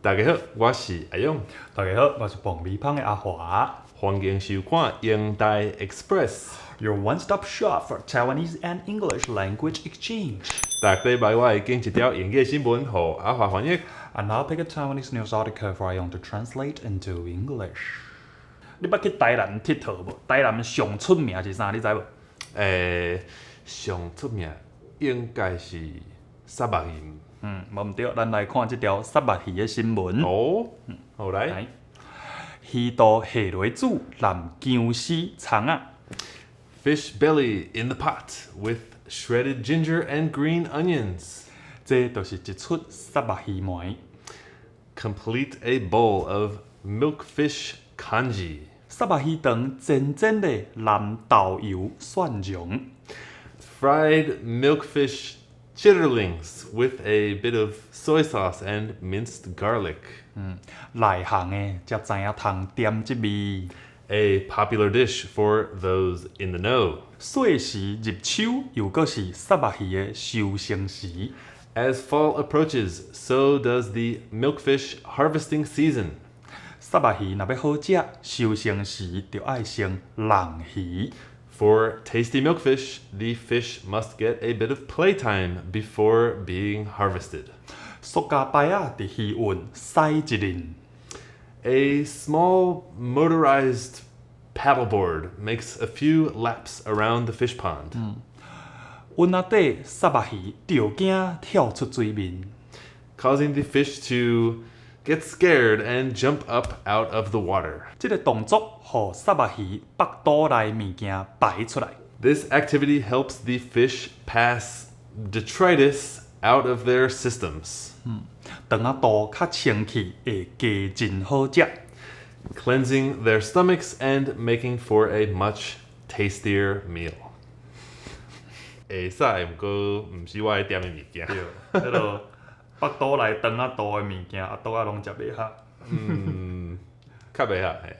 大家好，我是阿勇。大家好，我是磅米芳的阿華。歡迎收看英台 Express。 Your one-stop shop for Taiwanese and English language exchange. 逐禮拜我會揀一條英語新聞，予阿華翻譯。 And I'll pick a Taiwanese news article for 阿勇 to translate into English. 你捌去台南𨑨迌無？台南上出名是啥？你知無？上出名應該是虱目魚。嗯，無毋對，咱來看這條虱目魚的新聞。哦，好來。來，魚肚下落煮，淋薑絲蔥仔。 Fish belly in the pot with shredded ginger and green onions. 這就是一出虱目魚糜。 Complete a bowl of milkfish congee. 虱目魚腸煎煎的淋豆油蒜蓉。 Fried milkfish chitterlings with a bit of soy sauce and minced garlic. 內行的才知影通點這味。 A popular dish for those in the know. 歲時入秋，又閣是虱目魚的收成時。 As fall approaches, so does the milkfish harvesting season. 虱目魚若欲好食，收成時就愛先弄魚。 For tasty milkfish, the fish must get a bit of playtime before being harvested. 塑膠排仔佇魚塭駛一輪。 A small motorized paddleboard makes a few laps around the fish pond, 塭仔底虱目魚著驚跳出水面， causing the fish to get scared and jump up out of the water. 這個動作予虱目魚腹肚內物件排出來。 This activity helps the fish pass detritus out of their systems, 腸仔肚較清氣，會加真好食。 cleansing their stomachs and making for a much tastier meal. 會使，毋過毋是我愛點的物件。對，彼個腹肚內腸仔肚的物件，阿肚仔攏食袂下。嗯，較袂合嘿。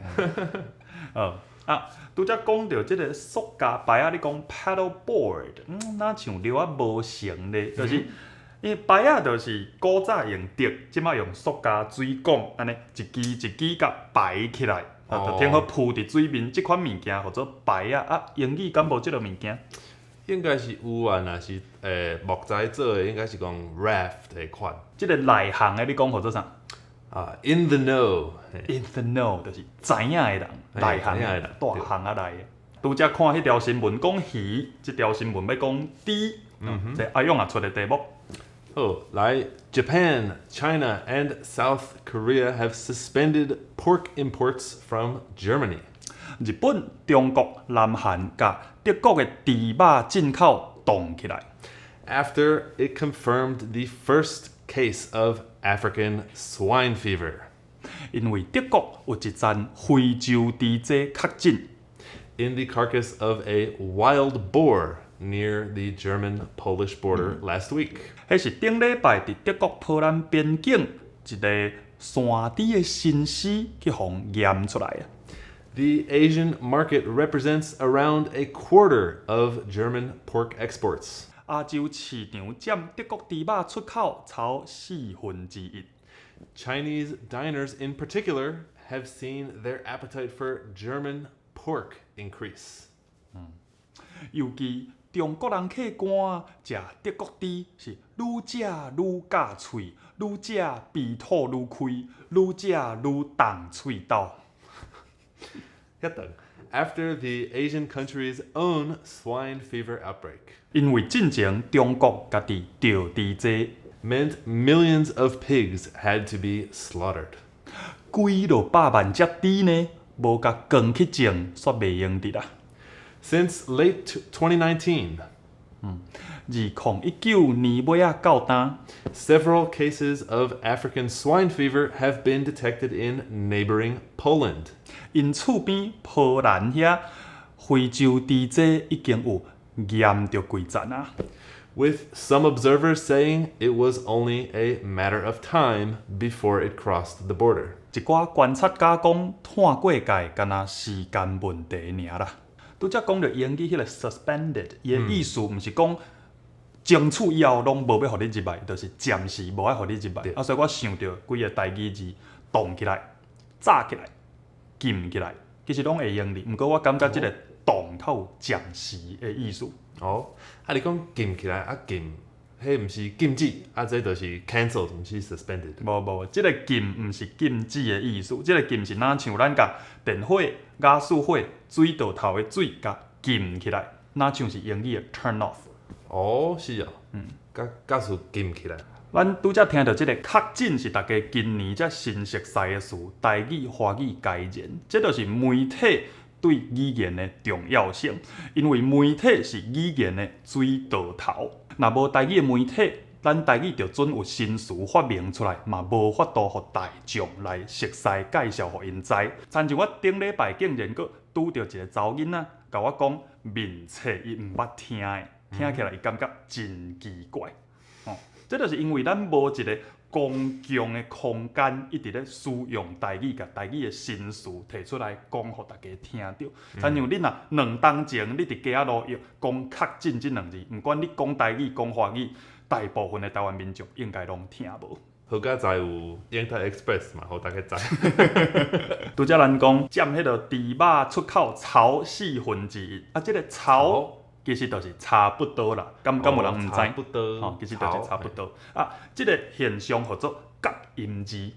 哦，啊，拄才講著這個塑膠排仔，你講 paddle board，若像著仔無成咧，就是因為排仔就是古早用竹，這擺用塑膠水管，按呢一支一支共排起來，啊，就挺好浮佇水面。這款物件號做排仔，啊，英語敢無這個物件？應該是有啊，若是木材做的，應該是講 raft 的款。這個內行的，你講號做啥？啊，in the know 嘿。？In the know 就是知影的人，嘿內行知影的人。大行仔內的。拄才看彼條新聞講魚，這條新聞欲講豬，這阿勇也出的題目。好，來，Japan, China, and South Korea have suspended pork imports from Germany. 日本、中國、南韓佮德國的豬肉進口凍起來。 After it confirmed the first case of African swine fever 因為德國有一層非洲豬災確診 in the carcass of a wild boar near the German-Polish border last week. 彼是頂禮拜佇德國波蘭邊境一个山豬的身屍去予驗出來啊。 The Asian market represents around a quarter of German pork exports. 亞洲市場佔德國豬肉出口超四分之一。 Chinese diners in particular have seen their appetite for German pork increase. 尤其中國人客官食德國豬是愈食愈咬喙，愈食鼻吐愈開，愈食愈動喙斗。遐長 After the Asian country's own swine fever outbreak 因為進前中國家己著豬災， meant millions of pigs had to be slaughtered. 幾落百萬隻豬呢，無共扛去種，煞袂用得啦。 Since late 2019, 2019年尾仔到今， several cases of African swine fever have been detected in neighboring Poland. 𪜶厝邊波蘭遐非洲豬災已經有驗著幾層啊。 With some observers saying it was only a matter of time before it crossed the border. 一寡觀察家講，湠過界敢若時間問題爾啦。拄才講著英語彼個 suspended，伊的意思毋是講爭取以後攏無欲予你入來，就是暫時無愛予你入來。啊，所以我想著幾个台語字，動起來、早起來、禁起來，其實攏會用哩。毋過我感覺這个動較有暫時的意思。哦，啊，你講禁起來啊禁，彼毋是禁止，啊，這就是 cancel，毋是 suspended。無無，這个禁毋是禁止的意思，這个禁是若像咱共電火、瓦斯火、水道頭的水共禁起來，若像是英語的 turn off。哦，是哦，共瓦斯禁起來。咱拄才聽著這个確診是逐家今年才新熟似的詞，台語、華語皆然，這就是媒體對語言的重要性，因為媒體是語言的水道頭。若無台語的媒體，咱台語就準有新詞發明出來，嘛無法度予大眾來熟似介紹予𪜶知。親像我頂禮拜竟然閣拄著一个查某囡仔，共我講面冊伊毋捌聽的，聽起來伊感覺真奇怪。哦，這就是因為咱無一个公共的空間，一直咧使用台語，共台語的新詞提出來講，予大家聽著。親像你若兩冬前，你佇街仔路用講確診這兩字，毋管你講台語、講華語，大部分的台灣民眾應該攏聽無。好佳哉有英台 Express 嘛，予大家知。拄才咱講佔彼个豬肉出口槽四分之一，啊，這个槽其實就是差不多啦，敢敢有人毋知？差不多。吼，其實就是差不多。啊，這个現象號做夾音字，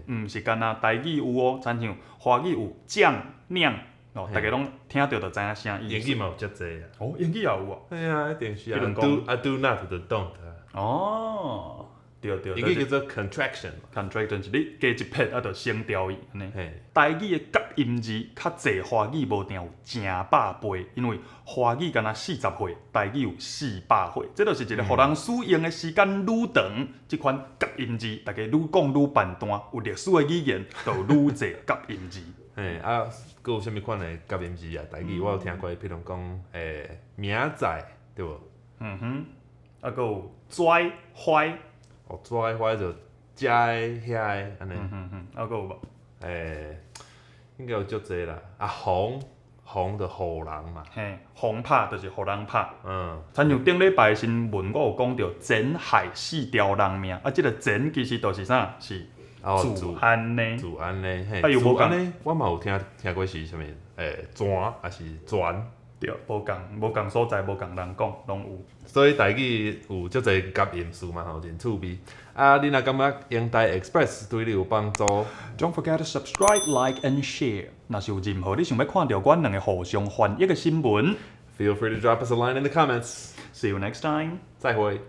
毋是干焦台語有哦，親像華語有醬、釀，哦，逐家攏聽著就知影啥意思。英語嘛有遮濟啊。哦，英語也有哦。嘿啊，一定是啊。Do 啊 do not 就 don't 啊。哦，對對。英語叫做 contraction。 contraction 是你加一撇啊，就省掉伊按呢。台語的夾音字較濟，華語無定有成百倍，因為華語干焦40歲，台語有400歲，這就是一个予人使用的時間愈長，這款夾音字，逐家愈講愈笨蛋，有歷史的語言就愈濟夾音字。嘿，啊，閣有啥物款的夾音字啊？台語我有聽過，譬如講，明仔對無？嗯哼，啊，閣有跩、壞。哦，跩壞就遮的遐的按呢。嗯嗯嗯，啊，閣有無？應該有足濟啦。啊，予予就予人嘛。嘿，予拍就是予人拍。親像頂禮拜的新聞，我有講著前海四條人命，啊，這个前其實就是啥？是祖安呢？祖安呢？嘿，啊，又無仝呢？我嘛有聽聽過是啥物？泉抑是泉？對，無仝無仝所在，無仝人講，攏有。所以台語有足濟夾音詞嘛吼，真趣味。啊，你若感覺英台 Express 對你有幫助，Don't forget to subscribe, like and share。若是有任何你想欲看著阮兩个互相翻譯的新聞，Feel free to drop us a line in the comments。 See you next time。再會。